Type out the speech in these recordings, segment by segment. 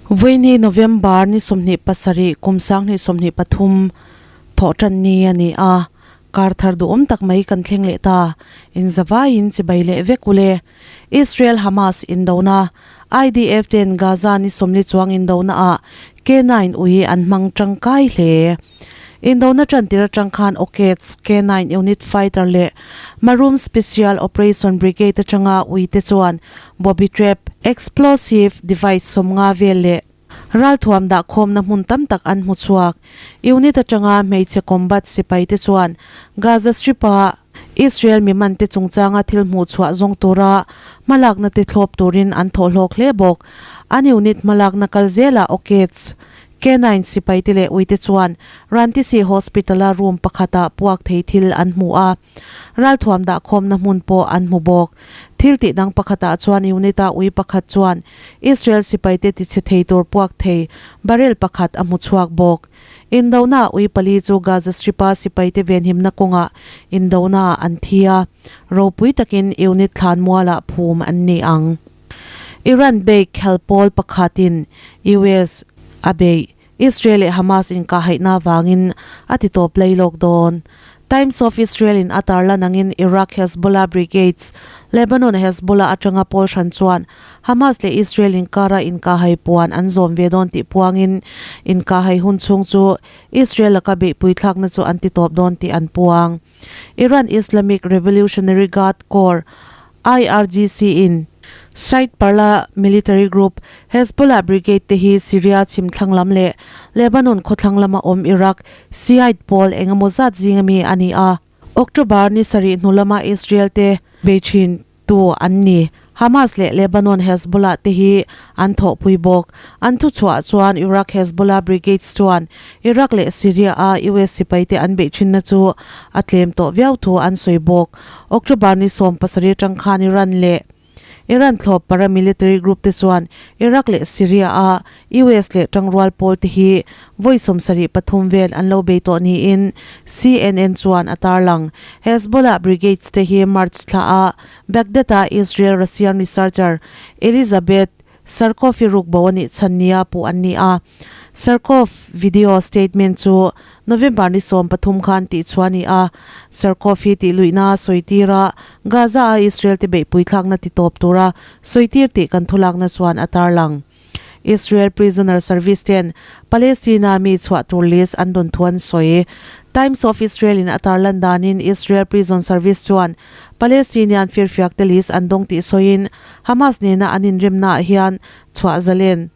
Vawiini November ni 27 kum 2023 thawhtan ni a ni a, kar thar duhawm tak mai kan thleng leh ta. Inzavaiin chibai leh vek ule. Israel Hamas indona, IDF ten Gaza ni 40 chuang indona ah K9 ui an hmang tangkai hle. Indona tantir atang khan Okets K9 unit fighter leh Maroon Special Operation Brigade atanga ui te chuan booby trap, explosive device 50 vel leh ralthuam dah khawmna hmun tam tak an hmu chhuak. Unit atanga hmeichhe combat sipai te chuan Gaza Strip a Israel mi man te chungchanga thil hmuh chhuah zawng tura hmalakna te thlawp turin an thawh hlawk hle bawk. An unit hmalakna kal zelah Okets K9 sipai te leh uite chuan Rantisi Hospital a room pakhata puak thei thil an hmu a, ralthuam dah khawmna hmun pawh an hmu bawk. Thil tih dang pakhatah chuan unit a ui pakhat chuan Israel sipai te tichhe thei tur puak thei barrel pakhat a hmu chhuak bawk. Indona ui pali chu Gaza Strip a sipai te venhimna kawngah indona an thi a, ropui takin unit thlan mualah phum an ni ang. Iran bei khelpawl pakhatin US a beih. Israel leh Hamas inkahhaihna avangin a ti tawp lei lawk dawn. Times of Israel in a tarlan angin Iraq Hezbollah Brigades, Lebanon Hezbollah atanga pawl hran chuan Hamas leh Israel inkara inkahhai puan an zawm ve dawn tih puangin inkahhai hun chhung chu Israel laka beihpui thlakna chu an ti tawp dawn tih an puang. Iran Islamic Revolutionary Guard Corps, IRGC, in Shiite Parla military group Hezbollah Brigade te hi Syria chhim thlang lam leh Lebanon khawthlang lama awm Iraq Shiite pawl eng emaw zat zing ami a ni a. October ni sarih hnu lama Israel te bei thin tu an ni. Hamas leh Lebanon Hezbollah te hi an thawhpui bawk. An thuchhuah chuan Iraq Hezbollah Brigades chuan Iraq leh Syria a US sipai te an beih thinna chu a tlem tawh viau thu an sawi bawk. October ni 17 atang khan Iran leh Iran thlawp paramilitary group te chuan Iraq leh Syria a US leh tangrual pawl te hi vawi 73 vel an lo bei tawh niin CNN chuan a tarlang. Hezbollah Brigades te hi March thla a Baghdad a Israel-Russian researcher Elizabeth Sarkov-i rukbo a nih chhan nia puh an ni a. Sarkov video statement chu November ni 13 khan tihchhuah a ni a. Sarkov hi tihluihna sawitir a, Gaza a Israel te beihpui thlakna titawp tura sawitir tih kan thulakna chuan a tarlang. Israel Prisoner Service ten Palestina mi chhuah tur list an rawn thu an sawi. Times of Israel in a tarlan danin Israel Prison Service chuan Palestinian firfiak te list an dawng tih sawiin Hamas nena an inremnaah hian chhuah zalen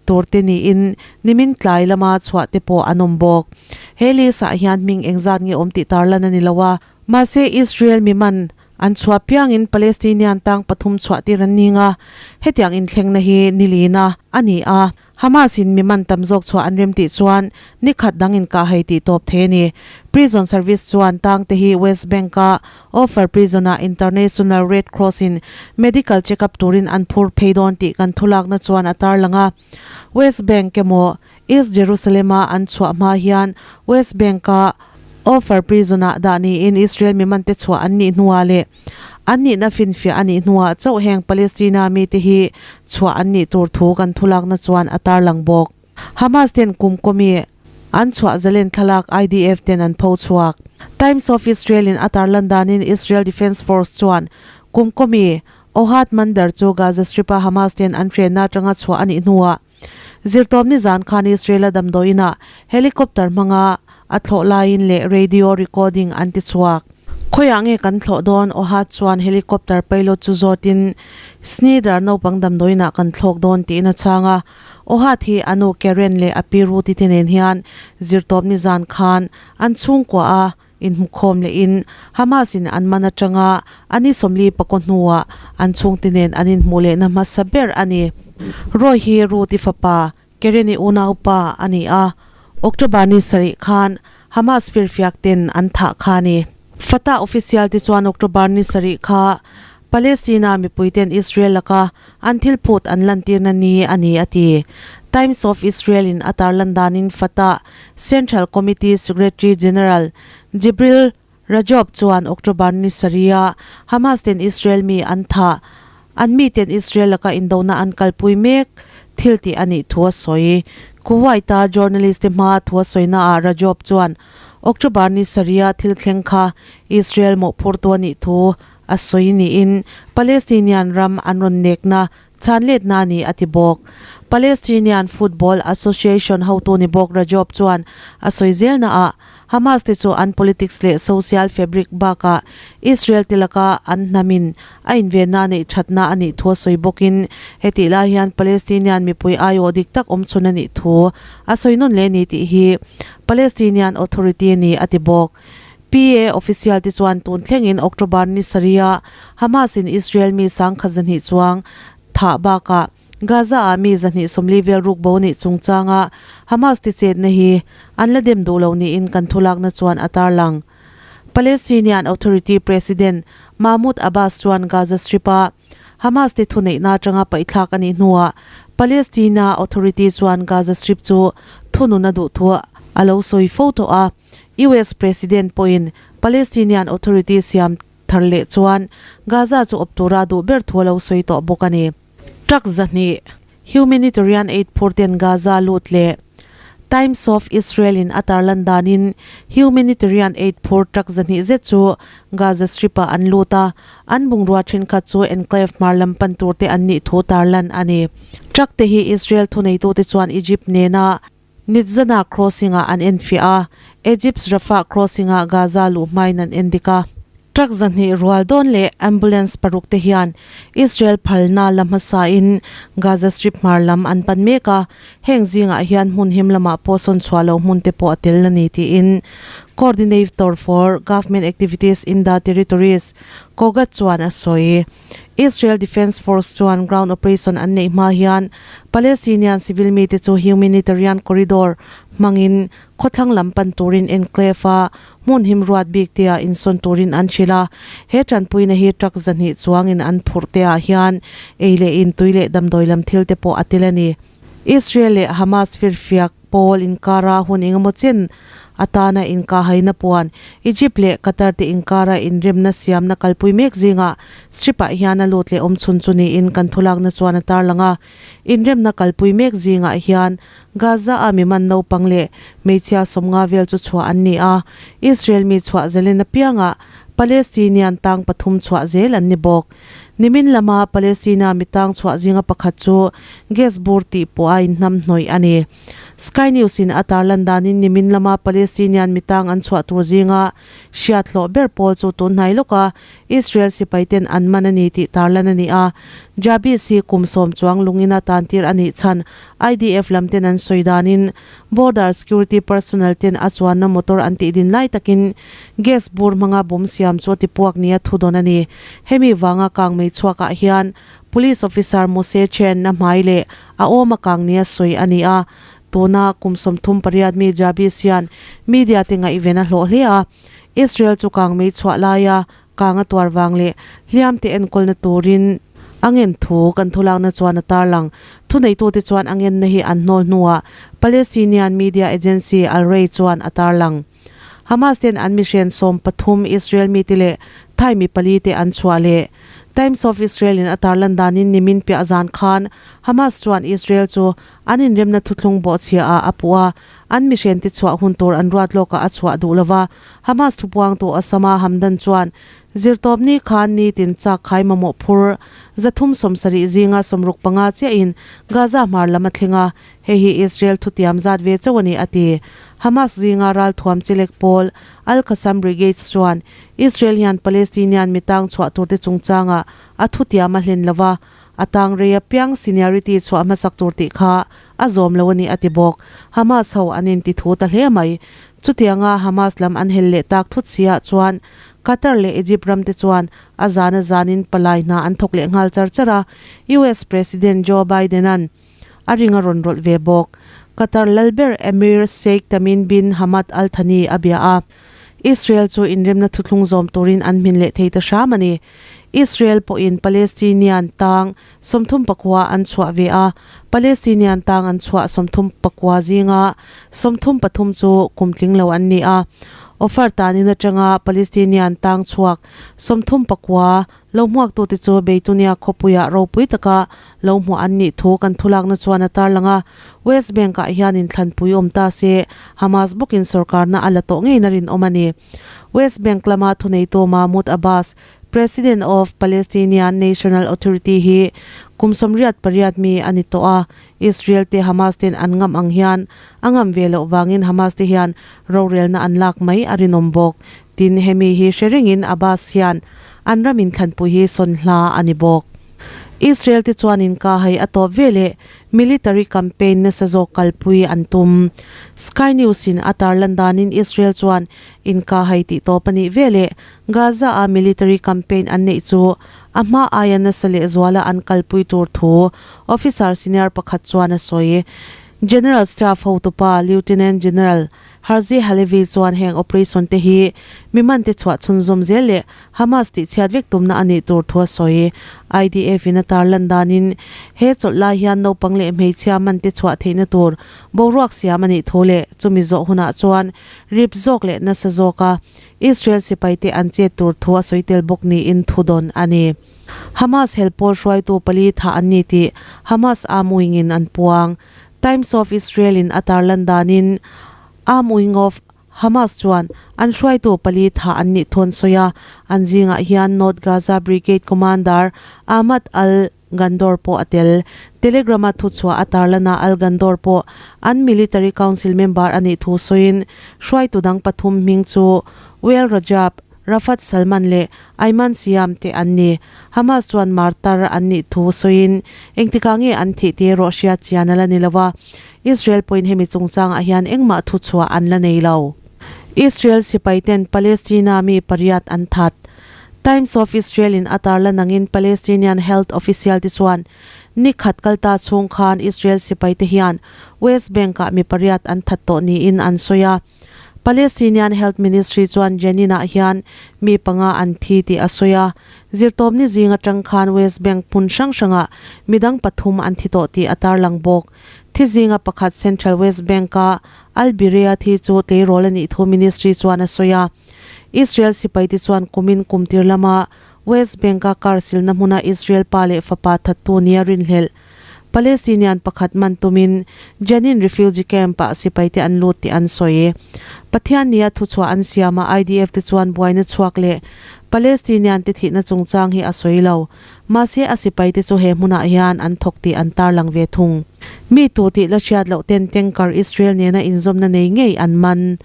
tur te niin nimin tlai lama chhuah te pawh an awm bawk. He list ah hian hming engzat nge awm tih tarlan a ni lo a, mahse Israel miman an chhuah piangin Palestinian tang pathum chhuah tir an ning a, hetiang inthlengna hi nilina a ni a. Hamas in mi man tam zawk chhuah an rem tih chuan ni khat dang in kah hei tih tawp thei a ni. Prison Service chuan tang te hi West Bank a Ofer Prison ah International Red Cross in medical check up turin an phur phei dawn tih kan thulakna chuan a tarlang a. West Bank emaw East Jerusalem a an chhuah hma hian West Bank a Ofer Prison ah dah niin Israel mi man te chhuah an nih hnuah leh An nihna finfiah a nih hnuah chauh heng Palestina mite hi chhuah an nih tur thu kan thulakna chuan a tarlang bawk. Hamas ten kum kawmi an chhuah zalen thlalak IDF ten an pho chhuak. Times of Israel in a tarlan danin Israel Defence Force chuan kum kawmi Ohad Mandar chu Gaza Strip a Hamas ten an hrenna atanga chhuah a nih hnuah Zirtawpni zan khan Israel a damdawiin ah helicopter hmanga a thlawh laiin leh radio recording an ti chhuak. Khawiah nge kan thlawh dawn? Ohad chuan helicopter pilot chu zawtin Sneeder naupang damdawiin ah kan thlawk dawn tiin a chhang a. Ohad hi a nu Karen leh a pi Ruth te nen hian zirtawpni zan khan an chhungkua a Inhmukhawm lehin Hamas in an man atanga a ni 44 hnuah an chhungte nen an inhmuh lehna hmasa ber a ni. Roy hi Ruth-i fapa Keren-i unaupa a ni a, October ni sarih khan Hamas firfiak ten an thah kha a ni. Fatah official te chuan October ni sarih kha Palestina mipui ten Israel laka an thil phut an lantirna ni a ni a ti. Times of Israel in a tarlan danin Fatah Central Committee Secretary General Jibril Rajoub chuan October ni sarih-a Hamas ten Israel mi an thah, an miten Israel laka indona an kalpui mek. thil tih a nih thu a sawi. Kuwait-a journalist te hmaa thu a sawinaah Rajoub chuan October ni sarih-a thil thleng kha Israel mawhphurtu a nih thu a sawi niin Palestinian ram an rawn nekna chhanletna a ni a ti bawk. Palestinian Football Association hotu ni bawk Rajoub chuan a sawi zelnaah Hamas te chu an politics leh social fabric bakah Israel te laka an hnamin a invenna neih thatna a nih thu a sawi bawkin hetih lai hian Palestinian mipui aiawh dik tak awm chhun a nih thu a sawi nawn leh a ni tih hi Palestinian Authority a ni a ti bawk. PA official te chuan tun thlengin October ni sarih-a Hamas in Israel mi sangkhat zahnih chuang thah bakah Gaza-ah mi 240 vel ruk bo nih chungchanga Hamas ti chetna hi an la dem duh lo niin kan thulakna chuan a tarlang. Palestinian Authority President Mahmoud Abbas chuan Gaza Strip-a Hamas te thuneihna atanga paihthlak a nih hnuah Palestina Authority chuan Gaza Strip chu thunun a duh thu a lo sawi fo tawh a. US President pawhin Palestinian Authority siam thar leh chuan Gaza chu awp tura duh ber thu a lo sawi tawh bawk a ni. Truck 200 humanitarian aid phur ten Gaza lut leh Times of Israel in a tarlan danin humanitarian aid phur truck 200 zet chu Gaza Strip ah an lut a, an bungrua thenkhat chu enclave hmar lam pan tur te an nih thu tarlan a ni. Truck te hi Israel thuneitute chuan Egypt nena Nitzana crossing ah an enfiah a, Egypt's Rafah crossing ah Gaza luh hmain an endik a. Truck 200 rual dawn leh ambulance paruk te hian Israel phalna la hmasa in Gaza Strip hmar lam an pan mek a, heng zingah hian hmun him lamah pawh sawn chhuah lo hmun te pawh a tel a ni tiin Coordinator for Government Activities in the Territories, COGAT chuan a sawi. Israel Defence Force chuan ground operation an neih hma hian Palestinian civil mite chu humanitarian corridor hmangin khawthlang lam pan turin enclave-a hmun him ruat bik te ah insawn turin an hrilh a. He tanpuina hi truck 200 chuangin an phurh te ah hian ei leh in tui leh damdawi lam thil te pawh a tel a ni. Israel leh Hamas firfiak pawl inkara hun engemaw chen atana inkahaina puan Egypt leh Qatar te inkara inremna siamna kalpui mek zingah Strip-ah hian a lut leh awm chhun chu niin kan thulakna chuan a tarlang a. Inremna kalpui mek zingah hian Gaza-a mi man naupang leh hmeichhia 50 vel chu chhuah an ni a, Israel mi chhuah zalen apiangah Palestinian tang pathum chhuah zel an ni bawk. Nimin lama Palestina mi tang chhuah zinga pakhat chu gas bur tih pawh a inhnam hnawih a ni. Sky News in a tarlan danin nimin lama Palestinian mi tang an chhuah tur zinga hriat hlawh ber pawl chu tun hnai lawka Israel sipai ten an man a ni tih tarlan a ni a. Jabis hi kum 10 chuang lungin a tantir a nih chhan IDF lam ten an sawi danin Border Security personnel ten a chuanna motor an tih din lai takin gas bur hmanga bomb siam chu a ti puak nia thu dawn a ni. Hemi vanga kang mei chhuakah hian Police Officer Mose Chen a hmai leh a awm a kang nia sawi a ni a. Tuna kum 38 mi Jabis hian media te ngaihven a hlawh hle a. Israel chu kang mei chhuah laia kang a tuar vang leh hliam te enkawlna turin a ngen thu kan thulakna chuan a tarlang. Thuneitute chuan a ngenna hi an hnawl hnuah Palestinian media agency Al Ray chuan a tarlang. Hamas ten an mihren 13 Israel mite leh Thai mi pali te an chhuah leh. Times of Israel in a tarlan danin nimin piah zan khan Hamas chuan Israel chu an inremna thuthlung bawhchhia ah a puh a, an mihren te chhuah hun tur an ruat lawkah a chhuah duh lova. Hamas thupuangtu Osama Hamdan chuan Zirtawpni khan nitin chak khai mamawh phur 370 zinga 65 chiahin Gaza hmar lam a thleng a, hei hi Israel thutiam zat ve chauh a ni a ti. Hamas zinga ralthuam chelek pawl Al-Qassam Brigades chuan Israel hian Palestinian mitang chhuah turte chungchangah a thutiam a hlen lo va, a tang rei apiang seniority chhuah hmasak tur tih kha a zawm lo a ni a ti bawk. Hamas ho an inti thu ta hle mai. Chutianga Hamas lam an hel leh tak thut si ah chuan Qatar leh Egypt ram te chuan a zan a zanin palai hna an thawk leh nghal char char a, US President Joe Biden-a'n a ring a rawn rawlh ve bawk. Qatar lal ber Emir Sheikh Tamim bin Hamad Al Thani a bia a, Israel chu inremna thuthlung zawm turin an hmin leh thei ta hram a ni. Israel pawhin Palestinian tang 39 an chhuah ve a, Palestinian tang an chhuah 39 zinga 33 chu kum tling lo an ni a. Ofer tanin atanga Palestinian tang chhuak 39 Lo hmuaktute chu Beitunia khawpuiah ropui taka lo hmuah an nih thu kan thulakna chuan a tarlang a. West Bank-ah hian inthlanpui awm ta se, Hamas bawkin sorkarna a la tawh ngeiin a rinawm a ni. West Bank lama thuneitu Mahmoud Abbas, President of Palestinian National Authority hi kum 88 mi a ni tawh a, Israel te Hamas ten an ngam ang hian a ngam ve loh vangin Hamas te hian rorelna an lak mai a rinawm bawk. Tin, hemi hi hre rengin Abbas hian an ram inthlanpui hi sawn hla a ni bawk. Israel te chuan inkahhai a tawp ve leh military campaign nasa zawk kalpui an tum. Sky News in a tarlan danin Israel chuan inkahhai tih tawp a nih ve leh Gaza a military campaign an neih chu a hma aia nasa lehzuala an kalpui tur thu officer senior pakhat chuan a sawi. General Staff hotupa Lieutenant General Herzi Halevi chuan heng operation te hi mi man te chhuah chhunzawm zel leh Hamas tihchhiat vek tumna a nih tur thu a sawi. IDF in a tarlan danin he chawlh lai hian naupang leh hmeichhia man te chhuah theihna tur boruak siam a nih thu leh chumi zawh hunah chuan rip zawk leh nasa zawka Israel sipai te an chet tur thu a sawi tel bawk niin thu dawn a ni. Hamas helpawl hruaitu pali thah an ni tih Hamas arm wing in an puang. Times of Israel in a tarlan danin Arm Wing of Hamas chuan an hruaitu pali thah an nih thu an sawi a, an zingah hian North Gaza Brigade Commander Ahmad al Ghandour pawh a tel. Telegram-a thuchhuah a tarlana Al Ghandour pawh an Military Council member a nih thu sawiin hruaitu dang pathum hming chu Wael Rajab, Rafat Salman leh Ayman Siam te an ni. Hamas chuan martar an nih thu sawiin engtikah nge an thih tih erawh hriat chian a la ni lo a, Israel pawhin hemi chungchangah hian engmah thuchhuah an la nei lo. Israel sipaiten Palestina mi pariat an that. Times of Israel in a tarlan angin Palestinian health official te chuan ni khat kalta chhung khan Israel sipaite hian West Bank-ah mi pariat an that tawh niin an sawi a. Palestinian Health Ministry chuan Jenin-ah hian mi panga an thi tih a sawi a, zirtawpni zing atang khan West Bank hmun hrang hrangah midang pathum an thi tawh tih a tarlang bawk. Thi zinga pakhat Central West Bank-a Al-Birea thi chu tleirawl a nih thu ministry chuan a sawi a. Israel sipaite chuan kumin kumtir lama West Bank-a car silna hmuna Israel pa leh fapa thattu nia rinhlelh Palestinian pakhat man tumin Jenin refugee camp-ah sipaite an lut tih an sawi. Pathian nia thuchhuah an siamah IDF te chuan buaina chhuak leh Palestinian te thihna chungchang hi a sawi lo. Mahse a sipaite chu he hmunah hian an thawk tih an tarlang ve thung. Mi tu tih la hriat loh ten tanker Israel nena inzawmna nei ngei an man.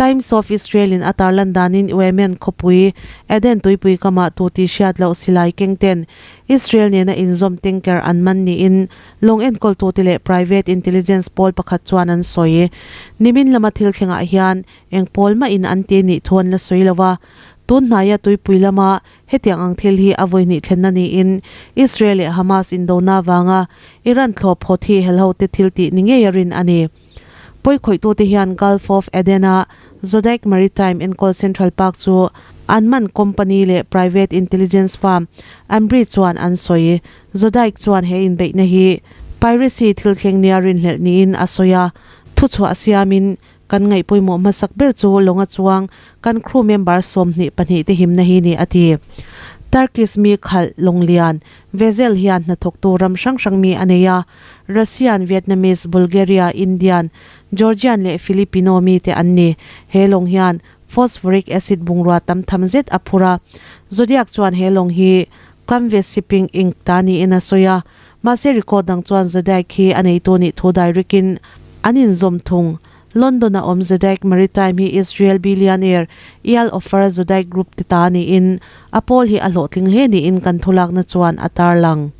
Times of Israel in a tarlan danin Yemen khawpui Aden tuipui kamah tu tih hriat loh silai keng ten Israel nena inzawm tanker an man niin lawng enkawltute leh private intelligence pawl pakhat chuan an sawi. Nimin lama thil thlengah hian eng pawl mah in an ti nih thu an la sawi lo a, tun hnaia tuipui lama hetiang ang thil hi a vawihnih thlenna niin Israel leh Hamas indona avanga Iran thlawp Houthi helhote thil tih ni ngei a rin a ni. Pawikhawih-tute hian Gulf of Aden-a Zodiac Maritime enkawl Central Park chu an man company leh private intelligence firm Ambrey chuan an sawi. Zodiac chuan he inbeihna hi piracy thil thleng nia rinhlelh niin a sawi a, thuchhuah siamin kan ngaih pawimawh hmasak ber chu lawnga chuang kan crew member 22 te himna hi ni a ti. Turkish mi khalh lawnglian Vezel hian hnathawktu ram hrang hrang mi a nei a, Russian, Vietnamese, Bulgaria, Indian, Georgian leh Filipino mite an ni. He lawng hian phosphoric acid bungrua tam tham zet a phur a. Zodiac chuan he lawng hi Clamve Shipping Inc ta niin a sawi a. Mahse record dang chuan Zodiac hi a neitu nih thu dairekin an inzawm thung. London-a awm Zodiac Maritime hi Israel billionaire Eyal Ofer Zodiac Group te ta niin a pawl hi a hlawhtling hle niin kan thulakna chuan a tarlang.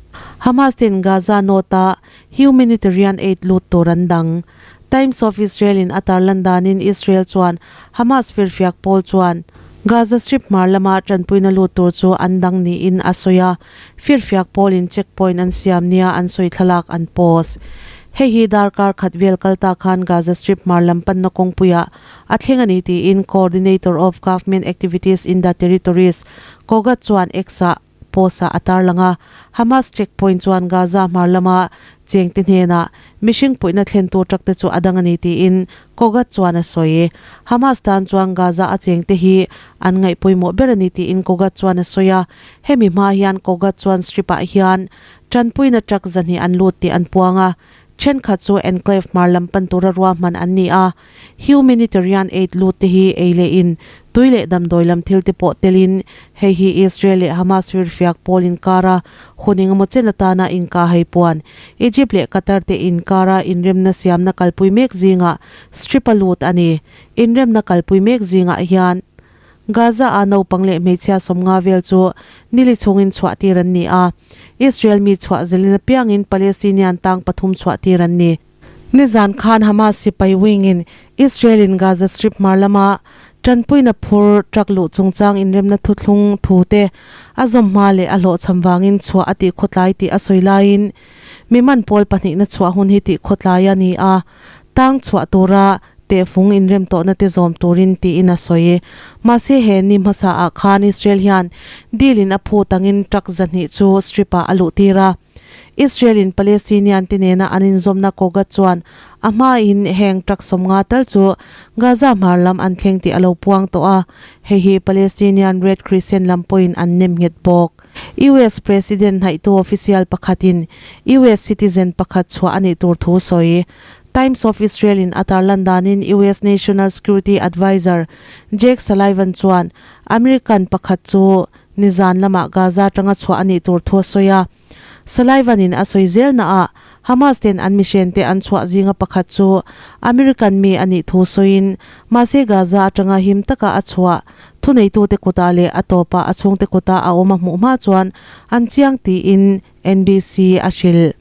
Hamas ten Gaza North-a humanitarian aid lut tur an dang. Times of Israel-in a tarlan danin Israel chuan Hamas firfiak pawl chuan Gaza Strip hmar lama tanpuina lut tur chu an dang niin a sawi a, firfiak pawlin checkpoint an siam nia an sawi thlalak an post. Hei hi darkar khat vel kal ta khan Gaza Strip hmar lam panna kawngpuiah a thleng a ni tiin Coordinator of Government Activities in the Territories, COGAT chuan X-ah post-ah a tarlang a. Hamas checkpoint chuan Gaza hmar lama. Chengte hnenah mihring puihna thlentu truck te chu a dang a ni tiin Kogat chuan a sawi. Hamas tan chuan Gaza a chengte hi an ngaih pawimawh ber a ni tiin Kogat chuan a sawi a. Hemi hma hian Kogat chuan Strip-ah hian tanpuina truck zahnih an lut tih an puang a. Thenkhat chu enclave hmar lam pan tura ruahman an ni a, humanitarian aid lut te hi ei leh in, tui leh damdawi lam thil te pawh telin hei hi Israel leh Hamas firfiak pawl inkara hun engemaw chen atana inkahhei puan Egypt leh Qatar te inkara inremna siamna kalpui mek zingah strip a lut a ni. Inremna kalpui mek zingah hian Gaza-a naupang leh hmeichhia sawmnga vel chu nili chhungin chhuah tir an ni a, Israel mi chhuah zelin apiangin Palestinian tang pathum chhuah tir an ni. Nizan khan Hamas sipai wing-in Israel-in Gaza Strip hmar lama tanpuina phur truck luh chungchang inremna thuthlung thu te a zawm hma leh a hlawhchham vangin chhuah a tih khawtlai tih a sawi laiin mi man pawl pahnihna chhuah hun hi tih khawtlai a ni a, tang chhuah tura tehfung inrem tawhna te zawm turin tiin a sawi. Mahse he ni hmasa ah khan Israel hian deal in a phut angin truck zahnih chu strip ah a luh tir a. Israel in Palestinian te nena an inzawmna Kogat chuan a hma in heng truck sawmnga tal chu Gaza hmar lam an thleng tih a lo puang tawh a, hei hi Palestinian Red Crescent lam pawhin an nem nghet bawk. US President hnaihtu official pakhatin US citizen pakhat chhuah a nih tur thu sawi. Times of Israel in a tarlan danin US National Security Adviser Jake Sullivan chuan American pakhat chu nizan lamah Gaza atanga chhuah a nih tur thu a sawi a. Sullivan in a sawi zelna ah Hamas ten an mihren te an chhuah zinga pakhat chu American mi a nih thu sawiin mahse Gaza atanga him taka a chhuah thuneitute kutah leh a tawpah a chhungte kutah a awm a hmuh hma chuan an chiang tiin NBC a hrilh.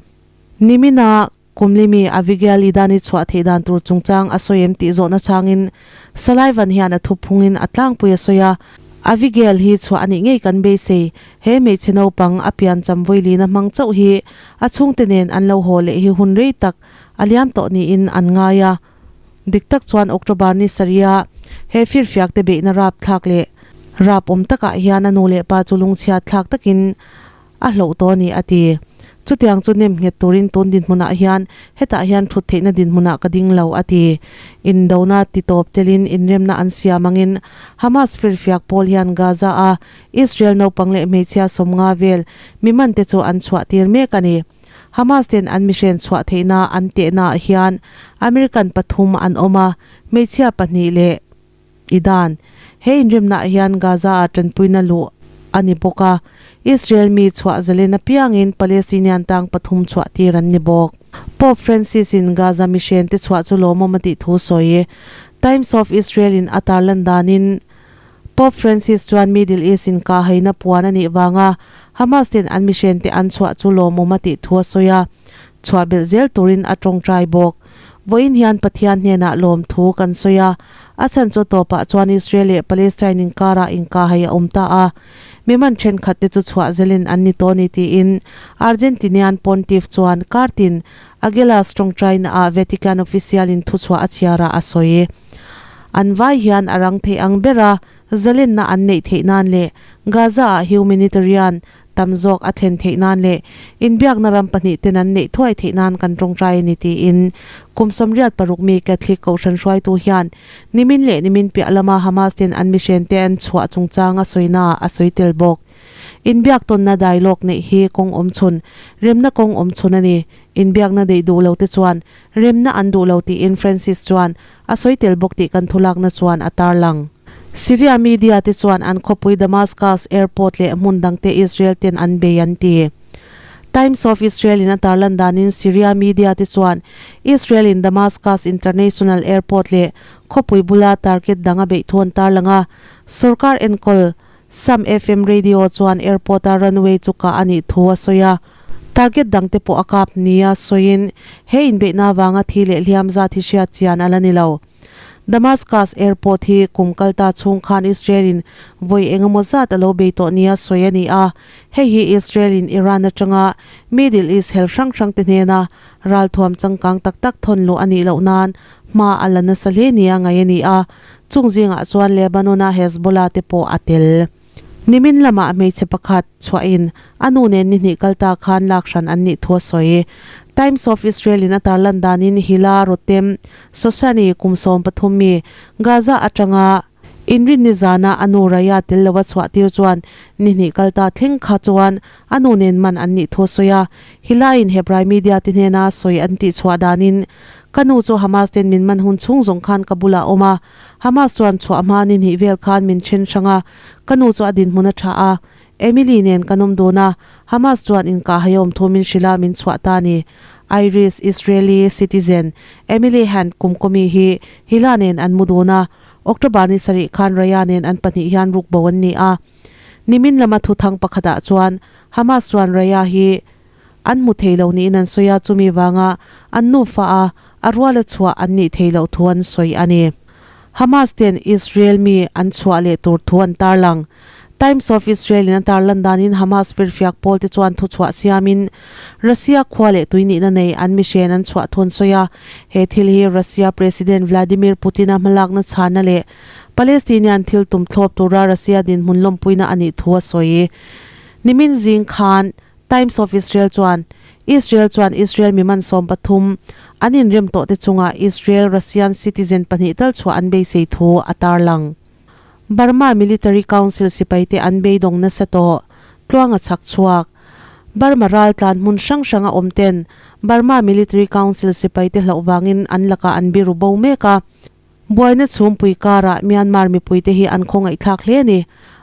Nimina Kumlimi Abigail Idani chhuah theih dan tur chungchang a sawi em tih zawhna changin Sullivan hian a thuphungin a tlangpui a sawi a, Abigail hi chhuah a nih ngei kan beisei, he hmeichhe naupang a pian cham vawilina hmang chauh hi a chhungte nen an lo haw leh hi hun rei tak a liam tawh niin an ngai a. Dik tak chuan October ni sarih-a he firfiak te beihna rap thlak leh rap awm takah hian a nu leh pa chu lungchhiat thlak takin A hlauh tawh a ni, a ti. Chutiang chu nem nghet turin tun dinhmunah hian hetah hian thut theihna dinhmunah ka ding lo, a ti. Indona titawp telin inremna an siam angin Hamas firfiak pawl hian Gaza-a Israel naupang leh hmeichhia sawmnga vel mi mante chu an chhuah tir mek a ni. Hamas ten an mihren chhuah theihna an tehnaah hian American pathum an awm a, hmeichhia pahnih leh Idan, He inremnaah hian Gaza-ah tanpuina luh a ni bawk a, Israel mi chhuah zalen apiangin Palestinian tang pathum chhuah tir an ni bawk. Pope Francis-in Gaza mihrente chhuah chu lawmawm a tih thu sawi. Times of Israel-in a tarlan danin Pope Francis chuan Middle East inkahhaina puan a nih vanga Hamas ten an mihrente an chhuah chu lawmawm a tih thu a sawi a, chhuah belh zel turin a tawngtai bawk. Vawiin hian Pathian hnenah lawmthu kan sawi a, a chhan chu tawpah chuan Israel leh Palestine inkarah inkahhei a awm ta a, mi man thenkhat te chu chhuah zelin an ni tawh a ni tiin Argentinian Pontiff chuan kartin Aguilas tawngtaina ah Vatican official in thuchhuah a chhiarah a sawi. An vai hian a rang theih ang bera zalenna an neih theih nan leh Gaza ah humanitarian tam zawk a thlen theih nan leh inbiakna ram pahnih ten an neih thuai theih nan kan tawngtai a ni tiin kum 86 mi Catholic kohhran hruaitu hian nimin leh nimin piah lama Hamas ten an mihren te an chhuah chungchang a sawina ah a sawi tel bawk. Inbiak tawnna dialogue neih hi kawng awm chhun, remna kawng awm chhun a ni. Inbiakna neih duh lo te chuan remna an duh lo tiin Francis chuan a sawi tel bawk tih kan thulakna chuan a tarlang. Syria media te chuan an khawpui Damascus airport leh hmun dangte Israel ten an bei an ti. Times of Israel in a tarlan danin Syria media te chuan Israel in Damascus International Airport leh khawpui bula target dang a beih thu an tarlang a, sorkar enkawl Sam FM radio chuan airport a runway chu kah a nih thu a sawi a, target dangte pawh a kap nia sawiin he inbeihna avanga thi leh hliam zat hi hriat chian a la ni lo. Damascus airport hi kum kalta chhung khan Israel in vawi engemaw zat a lo bei tawh nia sawi a ni a, hei hi Israel in Iran atanga Middle East hel hrang hrang te hnena ralthuam changkang tak tak thawn luh a nih loh nan hma a la nasa hle nia ngaih a ni a, chung zingah chuan Lebanon-a Hezbollah te pawh a tel. Nimin lamah hmeichhe pakhat chhuahin a nu nen ni hnih kalta khan lak hran an nih thu a sawi. Times of Israel in a tarlan danin Hila Rotem Soshani kum 13 mi Gaza atanga inrinni zana a nu Raya tel lova chhuah tir chuan ni hnih kal ta thleng kha chuan a nu nen man an nih thu a sawi a. Hila in Hebrai media te hnena sawi an tih chhuah danin ka nu chu Hamas ten min man hun chhung zawng khan ka bulah a awm a, Hamas chuan chhuah hma ni hnih vel khan min then hrang a, ka nu chu a dinhmun a tha a, Emily nen kan awm dun a, Hamas chuan inkah hai awm thu min hrilh a, min chhuah ta a ni. Irish Israeli citizen Emily Hand kumkawmi hi Hila nen an mu dun a, October ni sarih khan Raya nen an pahnih hian rukbo an ni a. Nimin lama thuthang pakhatah chuan Hamas chuan Raya hi an hmu thei lo niin an sawi a, chumi vanga an nufa a, a ruala chhuah an nih thei loh thu an sawi a ni. Hamas ten Israel mi an chhuah leh tur thu an tarlang. Times of Israel in a tarlan danin Hamas firfiak pawl te chuan thuchhuah siamin Russia khua leh tui nihna nei an mihren an chhuah thu an sawi a. He thil hi Russia President Vladimir Putin-a hmalakna chhana leh Palestinian thil tum thlawp tura Russia dinhmun lawmpuina a nih thu a sawi. Nimin zing khan Times of Israel chuan Israel chuan Israel mi man 13 an inrem tawh te chungah Israel Russian citizen pahnih tal chhuah an beisei thu a tarlang. Burma Military Council sipaite an beidawng nasa tawh tluanga chhak chhuak. Burma ral tlan hmun hrang hrang a awm ten Burma Military Council sipaite hlauh vangin an lakah an biru bo mek a. Buaina chhumpui karah Myanmar mipuite hi an khawngaihthlak hle a ni.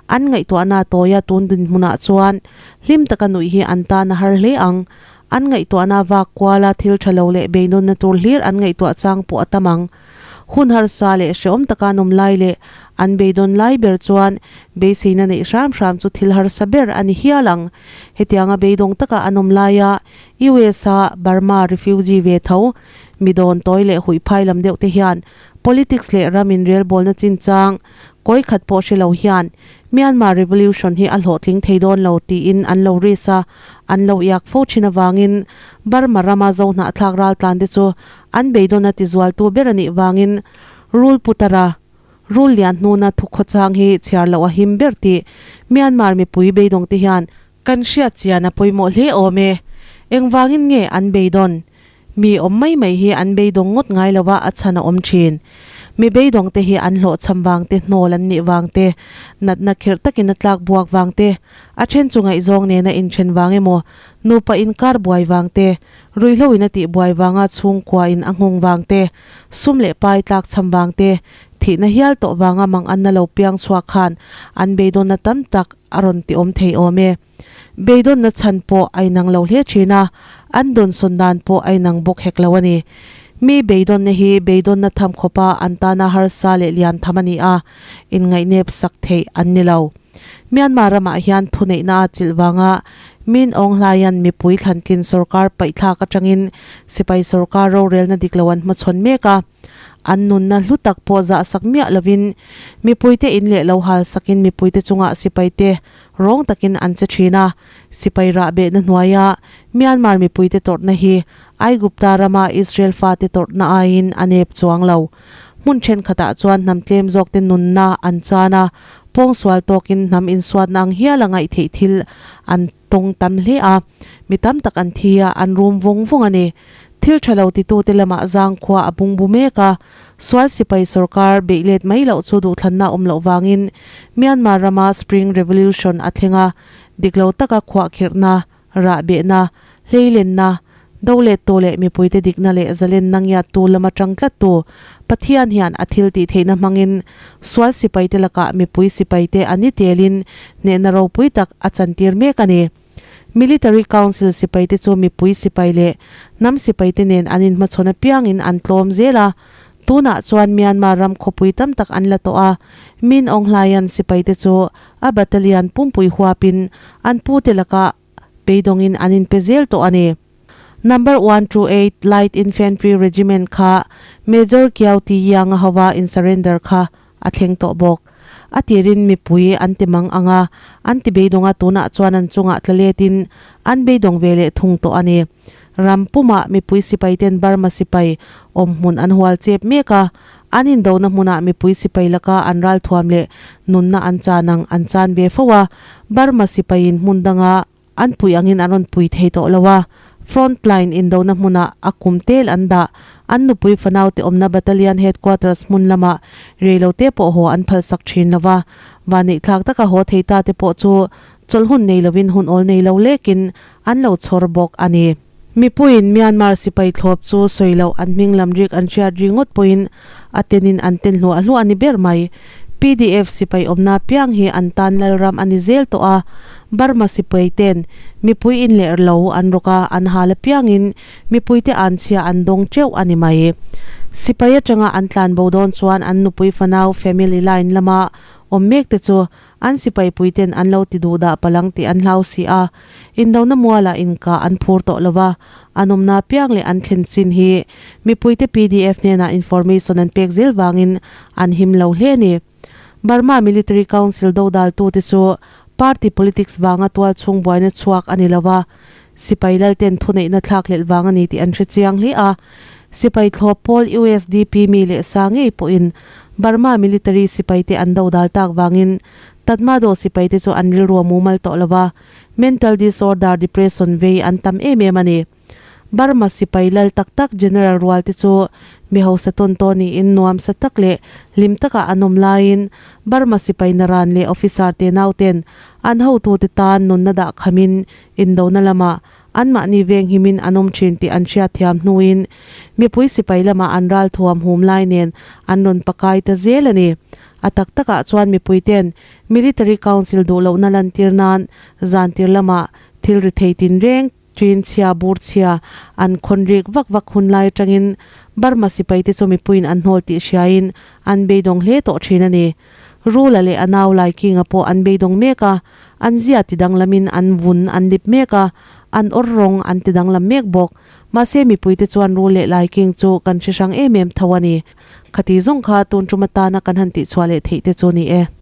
An ngaihtuahna tawia tun dinhmunah chuan hlim taka nuih hi an tan a har hle ang. An ngaihtuahna vak kuala thil tha lo leh beidawnna tur hlir an ngaihtuah chang pawh a tam ang. Hun harsa leh hrehawm taka an awm lai leh an beidawn lai ber chuan beiseina neih hram hram chu thil harsa ber a ni hial ang. Hetianga beidawng taka an awm laia US-a Burma refugee ve tho mi dawn tawi leh huihphai lam deuh te hian politics leh ram inrelbawlna chinchang kawi khat pawh hre lo hian Myanmar revolution hi a hlawhtling thei dawn lo tiin an lo risk a, an lo iak fo thin avangin Burma rama zohnahthlak raltlan te chu an beidawn a tizualtu ber a nih vangin rul putara rul lian hnuna thukhawchang hi chhiar loh a him ber tih Myanmar mipui beidawng te hian kan hriat chian a pawimawh hle awm e. Engvangin nge an beidawn? Mi awm mai mai hi an beidawng ngawt ngai lo a, a chhan a awm thin. Mi beidawng te hi an hlawhchham vang te, hnawl an nih vang te, natna khirh takin a tlak buak vang te, a then chu ngaihzawng nena inthen vang emaw, nupa inkar buai vang te, ruihhlo in a tih buai vanga chhungkua in a nghawng vang te, sum leh pai tlak chham vang te, thihna hial tawh vanga mang anna lo piang chhuak khan an beidawnna tam tak a rawn ti awm thei awm e. Beidawnna chhan pawh a inang lo hle thin a, an dawnsawn dan pawh a inang bawk hek lo a ni. Mi beidawnna hi beidawnna tham khawpa an tana harsa leh lian tham a ni a, inngaihnep sak theih an ni lo. Myanmar ramah hian thuneihna a chilh vanga Min Aung Hlaing mipui thlantlin sorkar paihthlak atangin sipai sorkar rorelna dik lo an hmachhawn mek a. An nunna hlu tak pawh zah sak miah lovin mipuite in leh lo hal sakin mipuite chungah sipaite rawng takin an che thin a. Sipai rahbehna hnuaia Myanmar mipuite tawrhna hi Aigupta rama Israel fate tawrhna aiin a nep chuang lo. Hmun thenkhatah chuan hnam tlem zawkte nunna an chan a, pawngsual tawkin hnam insuatna ang hial a ngaih theih thil an tawng tam hle a, mi tam tak an thi a, an rum vawng vawng a ni. Thil tha lo titute lamah zangkhua a bungbu mek a, sual sipai sorkar beih let mai loh chu duhthlanna awm loh vangin Myanmar rama Spring Revolution a thleng a, dik lo taka khuahkhirhna, rahbehna, hleilenna, do lettu leh mipuite dikna leh zalenna ngiattu lama tang tlattu Pathian hian a thil tih theihna hmangin sual sipaite lakah mipui sipaite a ni telin hnehna ropui tak a chantir mek a ni. Military Council sipaite chu mipui sipai leh hnam sipaite nen an inhmachhawn apiangin an tlawm zel a. Tunah chuan Myanmar ram khawpui tam tak an la tawh a, Min Aung Hlaing sipaite chu a battalion pumpui huapin an pute lakah beidawngin an inpe zel tawh a ni. Number 128 Light Infantry Regiment kha Major Kyaw Ti Yang-a hova in-surrender kha a thleng tawh bawk. A tirin mipui an ti mang ang a, an ti beidawng a, tunah chuan an chungah tla letin an beidawng ve leh thung tawh a ni. Ram pumah mipui sipaiten Burma sipai awm hmun an hual chep mek a, an indona hmunah mipui sipai laka an ralthuam leh nunna an chan ang an chan ve fo a, Burma sipaiin hmun danga an pui angin an rawn pui thei tawh lo a. Frontline indona hmunah a kum tel an dah. An nupui fanaute awmna Battalion Headquarters hmun lamah reilote pawh haw an phalsak thin lo va. Vaneihthlak taka haw thei ta te pawh chu chawlh hun nei lovin hun awl nei lo lekin an lo chhawr bawk a ni. Mipuiin Myanmar sipai thlawp chu sawi loh an hming lam rik an hriat ri ngawt pawhin a tenin an ten hluah hluah a ni ber mai. Pdf sipai awmna piang hi an tan lalram a ni zel tawh a, Burma sipai ten mipui inleh lo an rawk a, an hal apiangin mipuite anchhia an dawng teuh a ni mai. Sipai atanga an tlanbo dawn chuan an nupui fanau family line lama awm mek te chu An sipai puiten an lo ti duh dah palang tih an hlau si a, indona mualah inkah an phur tawh lo va, an awmna piang leh an thlen chin hi mipuite pdf hnenah information an pek zel vangin an him lo hle a ni. Burma Military Council dodaltute chu party politics vanga tualchhung buaina chhuak a ni lo va, sipai lalten thuneihna thlakhlelh vang a ni tih an hre chiang hle a. Sipai thlawp pawl usdp mi leh sa ngei pawhin Burma military sipaite an dodal tak vangin Tatmadaw sipaite chu an rilru a mumal tawh lo va, mental disorder, depression vei an tam em em a ni. Burma sipai lal tak tak General rual te chu mi hausa tawn tawn niin nuam sa tak leh hlim taka an awm laiin Burma sipai naran leh officer te nauten an hotute tan nunna dah khamin indona lamah anmahni veng himin an awm thin tih an hriatthiam hnuin mipui sipai lamah an ral thuam hum lai nen an rawn pakai ta zel a ni. A tak takah chuan mipuiten Military Council duh lohna lantir nan zantir lamah thil ri thei tinreng ṭin chhia bur chhia an khawn rik vak vak hun lai atangin Burma sipaite chu mipuiin an hnawl tih hriain an beidawng hle tawh thin a ni. Rula leh a nau Laikinga pawh an beidawng mek a, an zia ti danglamin an vun an lip mek a, an awr rawng an ti danglam mek bawk. Mahse mipuite chuan Rul leh Laiking chu kan hre hrang em em tho a ni. Khati zawng kha tun tum atana kan han tihchhuah leh theih te chu ni e.